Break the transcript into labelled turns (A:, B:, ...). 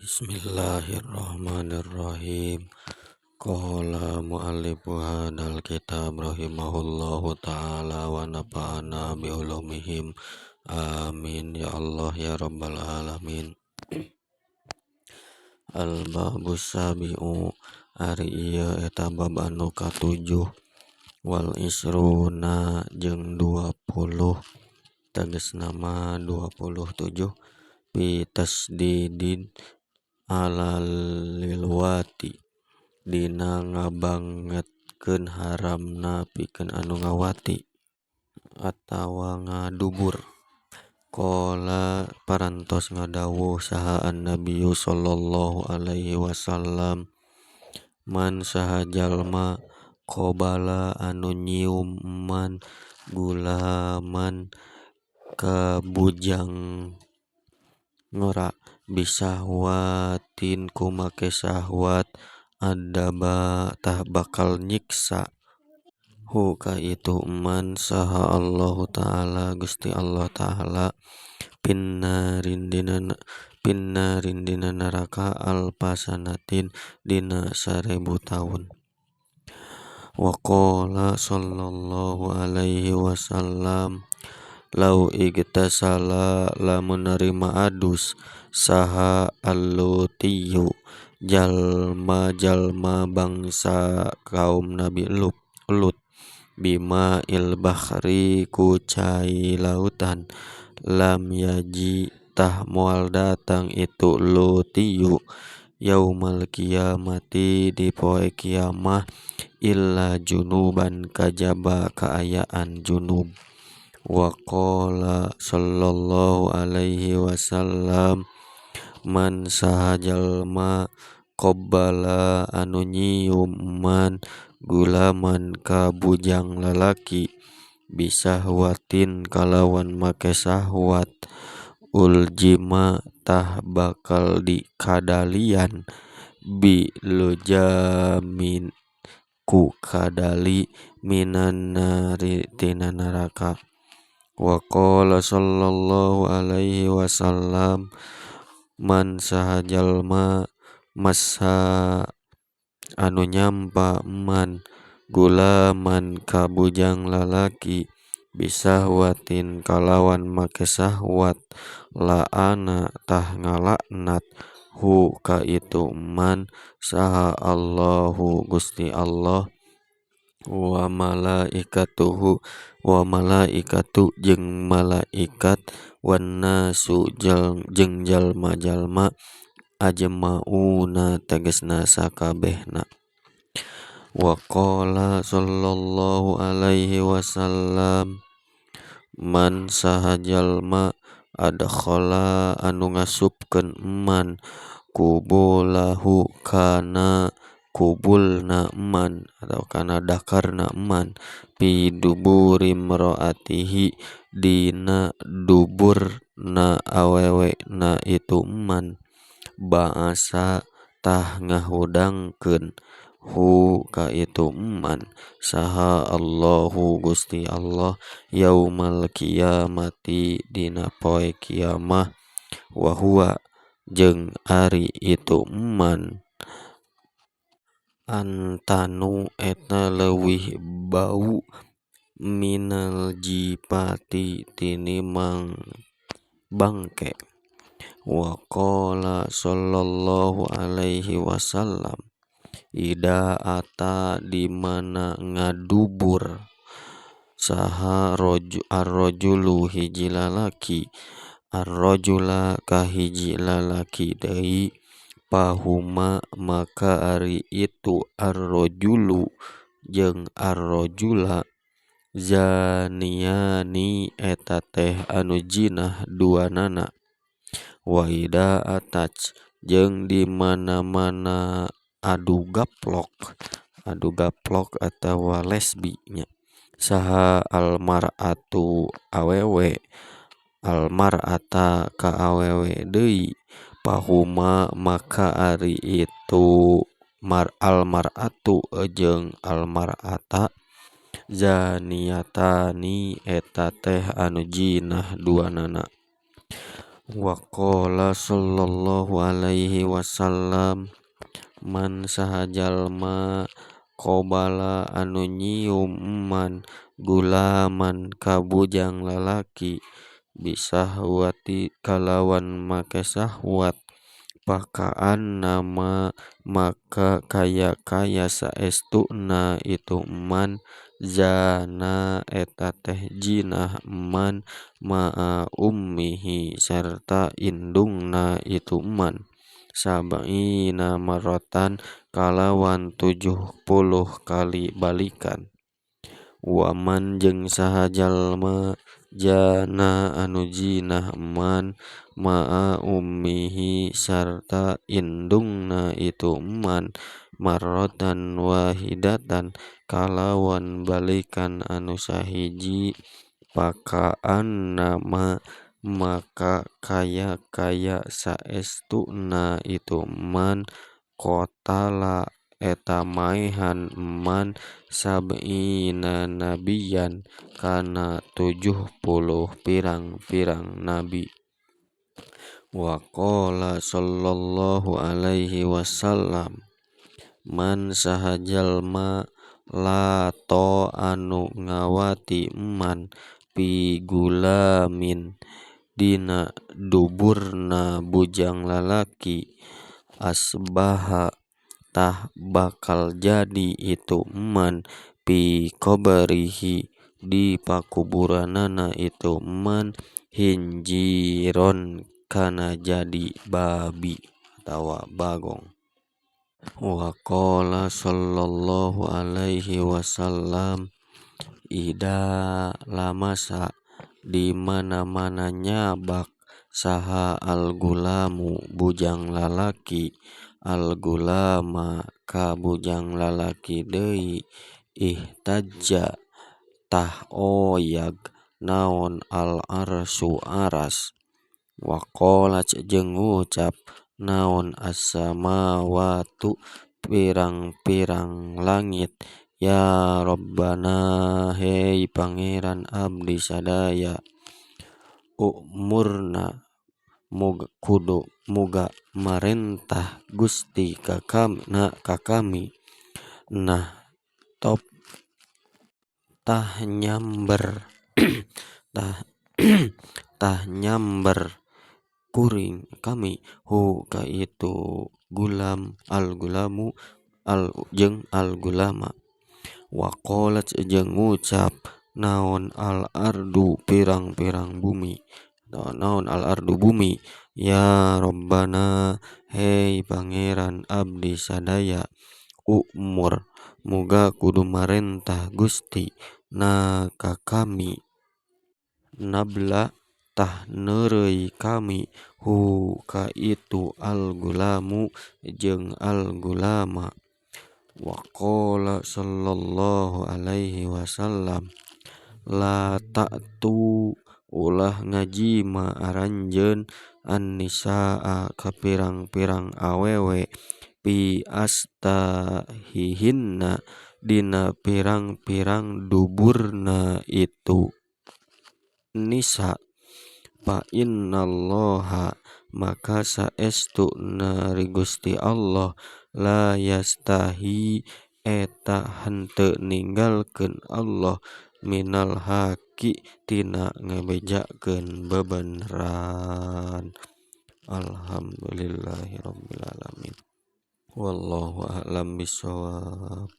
A: Bismillahirrahmanirrahim. Qala muallifu hadzal kitab rahimahullahu taala wa nafa'ana bi ulumihim. Amin ya Allah ya rabbal alamin. Al babus sabi'u ari ieu eta bab anu katujuh wal isruna jeung 20 tegasna mah 27 fi tasdidin ala lilwati dina ngabangetkeun haramna pikeun anu ngawati atawa ngadubur. Qala parantos ngadawuh saha annabiyyu sallallahu alaihi wasallam man saha jalma qabala anu nyium man gulaman ka bujang ngora bisahwatin ku make sahwat adzaba tah bakal nyiksa hu ka itu man saha Allahu ta'ala Gusti Allah ta'ala finnarin dina neraka alfasanatin dina 1000 taun. Wa qala sallallahu alaihi wasallam law igtasala lamun narima adus saha allutiyu jalma-jalma bangsa kaum Nabi Lut bima il bahri ku cai lautan lam yaji tah moal datang itu lutiyu yaumal qiyamati di poe kiamah illa junuban kajaba kaayaan junub. Wa qala sallallahu alaihi wasallam man saha jalma qabbala anu nyium man gulaman ka bujang lalaki bisahwatin kalawan make sahwat uljima tah bakal dikadalian bi lujamin ku kadali minan nari tina neraka. Wa qala sallallahu alaihi wasallam man saha jalma massa anu nyampa man gulaman ka bujang lalaki bisahwatin kalawan make sahwat la'ana tah ngalaknat hu ka itu man saha Allahu Gusti Allah wa malaikatuhu wa malaikatu jeung malaikat wan nasu jeung jalma-jalma ajmauna tegasna sakabehna. Wa qala sallallahu alaihi wasallam man saha jalma adkhala anu ngasupkeun man kubulahu kana kubulna man atau kana dakarna man fi duburi imroatihi dina duburna awewe na itu man ba'asa tah ngahudangkeun hu ka itu man saha Allahu Gusti Allah yaumal qiyamati dina poe kiamah wa huwa jeung ari itu man antanu eta leuwih bau minal jifati tinimbang bangke. Wa qala sallallahu alaihi wasallam ida ata di mana ngadubur saha arrojulu hiji lalaki arrojula ka hiji lalaki deui pahuma maka ari itu arrojulu jeung arrojula zaniani eta teh anu jinah duanana. Wa ida atats jeung di mana-mana adu gaplok atawa lesbi nya saha almar'atu awewe almar'ata ka awewe deui pahuma maka ari itu almar'atu jeung almar'ata zaniatani eta teh anu jinah duanana. Wa qala sallallahu alaihi wasallam man saha jalma qabala anu nyium man gulaman ka bujang lalaki bisahwati kalawan make sahwat pakaannama maka kaya-kaya saestuna itu man zana eta teh jinah man ma'a ummihi sarta indungna itu man sab'ina marratan kalawan 70 kali balikan. Waman jeung saha jalma jana anu jinah man ma'a ummihi sarta indungna itu man marratan wahidatan kalawan balikan anu sahiji pakaannama maka kaya-kaya saestuna itu man qatala eta maehan man sab'ina nabiyan kana 70 pirang-pirang nabi. Wa qala sallallahu alaihi wasallam man saha jalma lato anu ngawati man pi gulamin dina duburna bujang lalaki asbaha tah bakal jadi itu man pi qabrihi di pakuburanana itu man hinjiron kana jadi babi atawa bagong. Wa qala sallallahu alaihi wasallam ida lamasa di mana-mana nyabak saha al-gulamu bujang lalaki al-gulama ka bujang lalaki deui ihtajja tah oyag naon al-arsyu aras. Wa qalat jeung ngucap naon as-samawatu pirang-pirang langit ya Rabbana hei pangeran abdi sadaya umurna kudu muga marentah Gusti ka kami nah top tah nyamber tah nyamber kuring kami hu ka itu gulam al-gulamu al jeung al-gulama. Wa qalat jeung ngucap naon al-ardu pirang-pirang bumi naon al-ardu bumi ya Rabbana hei pangeran abdi sadaya umur muga kudu marentah Gusti na ka kami nabla tah neureuy kami hu ka itu al-gulamu jeung al-gulama. Wa qala sallallahu alaihi wasallam la ta'tu ulah ngajima aranjeun an-nisaa ka pirang-pirang awewe pi astahihinna dina pirang-pirang duburna itu nisa fa innallaha maka saestuna ri Gusti Allah la yastahi eta henteu ninggalkeun Allah minal haqi tina ngabejakeun bebeneran. Alhamdulillahirabbil alamin. Wallahu a'lam bissawab.